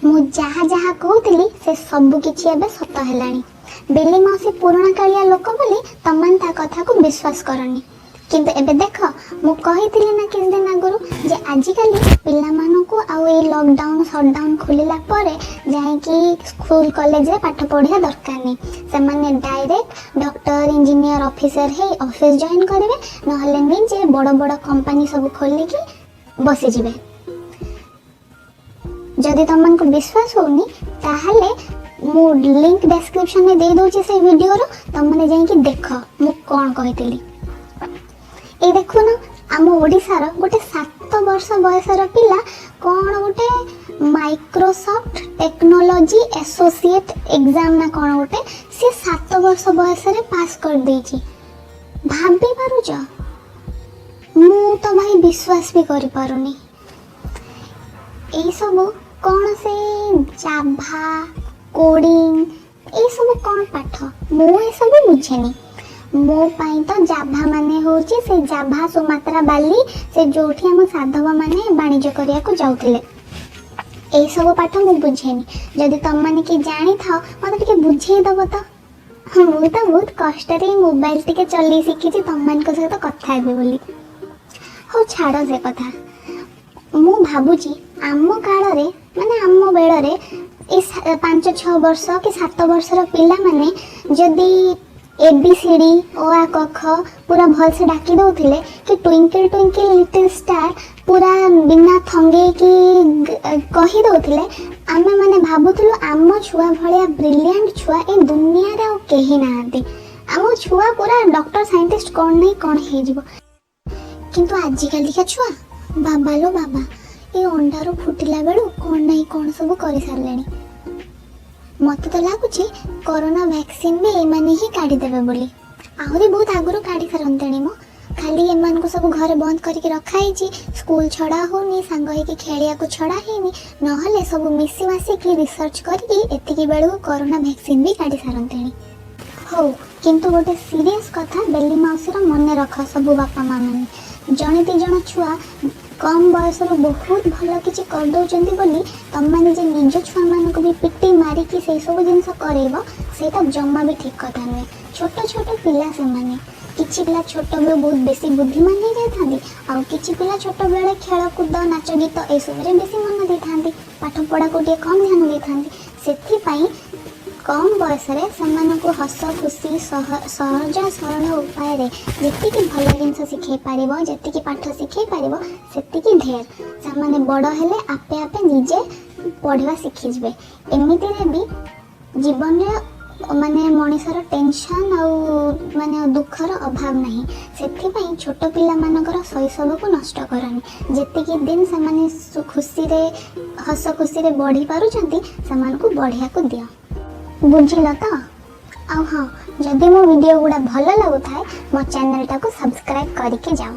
ମୁଁ ଯାହା ଯାହା କହୁଥିଲି, ସେ ସବୁ କିଛି ଏବେ ସତ ହେଲାଣି। ବେଲି ମାଉସୀ ପୁରୁଣା କାଳିଆ ଲୋକ ବୋଲି ତମମାନେ ତା କଥାକୁ ବିଶ୍ୱାସ କରନି। କିନ୍ତୁ ଏବେ ଦେଖ, ମୁଁ କହିଥିଲି ନା କିଛି ଦିନ ଆଗରୁ ଯେ ଆଜିକାଲି ପିଲାମାନଙ୍କୁ ଆଉ ଏଇ ଲକଡାଉନ୍ ସଟଡାଉନ୍ ଖୋଲିଲା ପରେ ଯାଇକି ସ୍କୁଲ କଲେଜରେ ପାଠ ପଢ଼ିବା ଦରକାର ନାହିଁ। ସେମାନେ ଡାଇରେକ୍ଟ ଡକ୍ଟର, ଇଞ୍ଜିନିୟର, ଅଫିସର ହେଇ ଅଫିସ ଜଏନ୍ କରିବେ, ନହେଲେ ନିଜେ ବଡ଼ ବଡ଼ କମ୍ପାନୀ ସବୁ ଖୋଲିକି ବସିଯିବେ। ଯଦି ତମମାନଙ୍କୁ ବିଶ୍ୱାସ ହଉନି, ତାହେଲେ ମୁଁ ଲିଙ୍କ ଡେସ୍କ୍ରିପସନରେ ଦେଇ ଦଉଛି ସେଇ ଭିଡ଼ିଓର, ତମମାନେ ଯାଇକି ଦେଖ ମୁଁ କ'ଣ କହିଥିଲି। ଏଇ ଦେଖୁନ, ଆମ ଓଡ଼ିଶାର ଗୋଟେ 7 ବର୍ଷ ବୟସର ପିଲା କ'ଣ ଗୋଟେ ମାଇକ୍ରୋସଫ୍ଟ ଟେକ୍ନୋଲୋଜି ଆସୋସିଏଟ୍ ଏକ୍ଜାମ୍ ନା କ'ଣ ଗୋଟେ, ସିଏ 7 ବର୍ଷ ବୟସରେ ପାସ୍ କରିଦେଇଛି। ଭାବି ପାରୁଛ? ମୁଁ ତ ଭାଇ ବିଶ୍ୱାସ ବି କରିପାରୁନି। ଏଇସବୁ କ'ଣ, ସେଇ ଜାଭା କୋଡ଼ିଂ ଏଇସବୁ କ'ଣ ପାଠ, ମୁଁ ଏସବୁ ବୁଝେନି। ମୋ ପାଇଁ ତ ଜାଭା ମାନେ ହେଉଛି ସେ ଜାଭା, ସୁମାତ୍ରା, ବାଲି, ସେ ଯୋଉଠି ଆମ ସାଧବ ମାନେ ବାଣିଜ୍ୟ କରିବାକୁ ଯାଉଥିଲେ। ଏଇସବୁ ପାଠ ମୁଁ ବୁଝେନି। ଯଦି ତମମାନେ କିଏ ଜାଣିଥାଅ, ମୋତେ ଟିକେ ବୁଝେଇ ଦବ ତ। ମୁଁ ତ ବହୁତ କଷ୍ଟରେ ଏଇ ମୋବାଇଲ ଟିକେ ଚଲେଇ ଶିଖିଛି ତମମାନଙ୍କ ସହିତ କଥା ହେବି ବୋଲି। ହଉ, ଛାଡ଼ ସେ କଥା। ମୁଁ ଭାବୁଛି ଆମ କାଳରେ, ମାନେ ଆମ ବେଳରେ, ଏଇ 5-6 ବର୍ଷ କି 7 ବର୍ଷର ପିଲାମାନେ ଯଦି ABCD, ଅ ଆ କ ଖ ପୁରା ଭଲସେ ଡାକି ଦେଉଥିଲେ କି "ଟ୍ୱିଙ୍କଲ୍ ଟ୍ୱିଙ୍କଲ୍ ଲିଟିଲ୍ ଷ୍ଟାର୍" ପୁରା ବିନା ଥଙ୍ଗେଇକି କହି ଦେଉଥିଲେ, ଆମେମାନେ ଭାବୁଥିଲୁ ଆମ ଛୁଆ ଭଳିଆ ବ୍ରିଲିଆଣ୍ଟ ଛୁଆ ଏ ଦୁନିଆରେ ଆଉ କେହି ନାହାନ୍ତି। ଆମ ଛୁଆ ପୁରା ଡକ୍ଟର, ସାଇଣ୍ଟିଷ୍ଟ, କ'ଣ ନାହିଁ କ'ଣ ହେଇଯିବ। କିନ୍ତୁ ଆଜିକାଲିକା ଛୁଆ, ବାବା ଲୋ ବାବା, ଏ ଅଣ୍ଡାରୁ ଫୁଟିଲା ବେଳୁ କ'ଣ ନାହିଁ କ'ଣ ସବୁ କରିସାରିଲେଣି। ମୋତେ ତ ଲାଗୁଛି କରୋନା ଭ୍ୟାକ୍ସିନ୍ ବି ଏମାନେ ହିଁ କାଢ଼ିଦେବେ ବୋଲି। ଆହୁରି ବହୁତ ଆଗରୁ କାଢ଼ି ସାରନ୍ତେଣି ମ। ଖାଲି ଏମାନଙ୍କୁ ସବୁ ଘରେ ବନ୍ଦ କରିକି ରଖା ହେଇଛି, ସ୍କୁଲ ଛଡ଼ା ହଉନି, ସାଙ୍ଗ ହେଇକି ଖେଳିବାକୁ ଛଡ଼ା ହେଇନି। ନହେଲେ ସବୁ ମିଶି ମାସିକି ରିସର୍ଚ୍ଚ କରିକି ଏତିକି ବେଳକୁ କରୋନା ଭ୍ୟାକ୍ସିନ୍ ବି କାଢ଼ି ସାରନ୍ତେଣି। ହଉ, କିନ୍ତୁ ଗୋଟେ ସିରିୟସ୍ କଥା ବେଲି ମାଉସୀର ମନେ ରଖ ସବୁ ବାପା ମା ମାନେ। ଜଣେ ଦି ଜଣ ଛୁଆ କମ୍ ବୟସରୁ ବହୁତ ଭଲ କିଛି କରିଦେଉଛନ୍ତି ବୋଲି ତମମାନେ ଯେ ନିଜ ଛୁଆମାନଙ୍କୁ ବି ପିଟି ମାରିକି ସେଇ ସବୁ ଜିନିଷ କରେଇବ, ସେଇଟା ଜମା ବି ଠିକ୍ କଥା ନୁହେଁ। ଛୋଟ ଛୋଟ ପିଲା ସେମାନେ। କିଛି ପିଲା ଛୋଟବେଳୁ ବହୁତ ବେଶୀ ବୁଦ୍ଧିମାନ ହେଇଯାଇଥାନ୍ତି, ଆଉ କିଛି ପିଲା ଛୋଟବେଳେ ଖେଳକୁଦ, ନାଚ ଗୀତ ଏସବୁରେ ବେଶୀ ମନ ଦେଇଥାନ୍ତି, ପାଠ ପଢ଼ାକୁ ଟିକେ କମ୍ ଧ୍ୟାନ ଦେଇଥାନ୍ତି। ସେଥିପାଇଁ କମ୍ ବୟସରେ ସେମାନଙ୍କୁ ହସ ଖୁସି, ସହଜ ସରଳ ଉପାୟରେ ଯେତିକି ଭଲ ଜିନିଷ ଶିଖେଇ ପାରିବ, ଯେତିକି ପାଠ ଶିଖେଇ ପାରିବ, ସେତିକି ଢେର। ସେମାନେ ବଡ଼ ହେଲେ ଆପେ ଆପେ ନିଜେ ପଢ଼ିବା ଶିଖିଯିବେ। ଏମିତିରେ ବି ଜୀବନରେ ମାନେ ମଣିଷର ଟେନସନ୍ ଆଉ ମାନେ ଦୁଃଖର ଅଭାବ ନାହିଁ। ସେଥିପାଇଁ ଛୋଟ ପିଲାମାନଙ୍କର ଶୈଶବକୁ ନଷ୍ଟ କରନି। ଯେତିକି ଦିନ ସେମାନେ ଖୁସିରେ, ହସ ଖୁସିରେ ବଢ଼ି ପାରୁଛନ୍ତି, ସେମାନଙ୍କୁ ବଢ଼ିବାକୁ ଦିଅ। ବୁଝିଲ ତ? ଆଉ ହଁ, ଯଦି ମୋ ଭିଡ଼ିଓ ଗୁଡ଼ା ଭଲ ଲାଗୁଥାଏ, ମୋ ଚ୍ୟାନେଲଟାକୁ ସବସ୍କ୍ରାଇବ୍ କରିକି ଯାଅ।